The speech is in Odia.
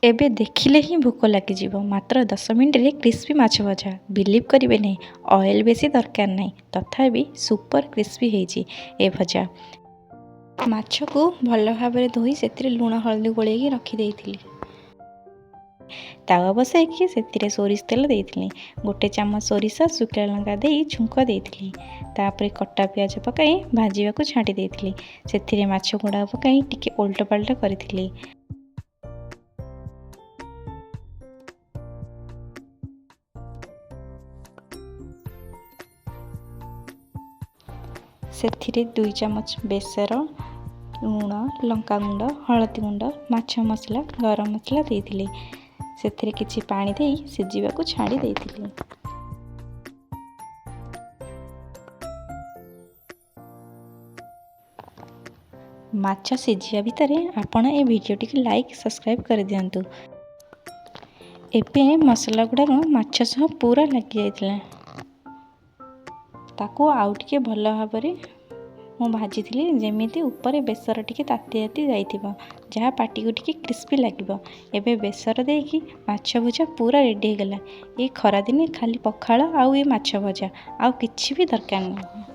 ଏବେ ଦେଖିଲେ ହିଁ ଭୋକ ଲାଗିଯିବ। ମାତ୍ର 10 ମିନିଟରେ କ୍ରିସ୍ପି ମାଛ ଭଜା। ବିଲିଭ୍ କରିବେ ନାହିଁ, ଅଏଲ୍ ବେଶୀ ଦରକାର ନାହିଁ, ତଥାପି ସୁପର କ୍ରିସ୍ପି ହେଇଛି ଏ ଭଜା। ମାଛକୁ ଭଲ ଭାବରେ ଧୋଇ ସେଥିରେ ଲୁଣ ହଳଦୀ ଗୋଳେଇକି ରଖିଦେଇଥିଲି। ତାୱା ବସାଇକି ସେଥିରେ ସୋରିଷ ତେଲ ଦେଇଥିଲି। ଗୋଟେ ଚାମଚ ସୋରିଷ, ଶୁଖିଲା ଲଙ୍କା ଦେଇ ଛୁଙ୍କ ଦେଇଥିଲି। ତାପରେ କଟା ପିଆଜ ପକାଇ ଭାଜିବାକୁ ଛାଡ଼ି ଦେଇଥିଲି। ସେଥିରେ ମାଛ ଗୁଡ଼ାକ ପକାଇ ଟିକେ ଓଲଟ ପାଲଟ କରିଥିଲି। ସେଥିରେ 2 ଚାମଚ ବେସର, ଲୁଣ, ଲଙ୍କାଗୁଣ୍ଡ, ହଳଦୀ ଗୁଣ୍ଡ, ମାଛ ମସଲା, ଗରମ ମସଲା ଦେଇଥିଲି। ସେଥିରେ କିଛି ପାଣି ଦେଇ ସିଝିବାକୁ ଛାଡ଼ି ଦେଇଥିଲି। ମାଛ ସିଝିବା ଭିତରେ ଆପଣ ଏ ଭିଡ଼ିଓଟିକୁ ଲାଇକ୍, ସବସ୍କ୍ରାଇବ୍ କରିଦିଅନ୍ତୁ। ଏବେ ମସଲା ଗୁଡ଼ାକ ମାଛ ସହ ପୁରା ଲାଗିଯାଇଥିଲା। ତାକୁ ଆଉ ଟିକେ ଭଲ ଭାବରେ ମୁଁ ଭାଜିଥିଲି, ଯେମିତି ଉପରେ ବେସର ଟିକେ ତାତି ତାତି ଯାଇଥିବ, ଯାହା ପାଟିକୁ ଟିକେ କ୍ରିସ୍ପି ଲାଗିବ। ଏବେ ବେସର ଦେଇକି ମାଛ ଭଜା ପୁରା ରେଡ଼ି ହେଇଗଲା। ଏ ଖରାଦିନେ ଖାଲି ପଖାଳ ଆଉ ଏ ମାଛ ଭଜା, ଆଉ କିଛି ବି ଦରକାର ନାହିଁ।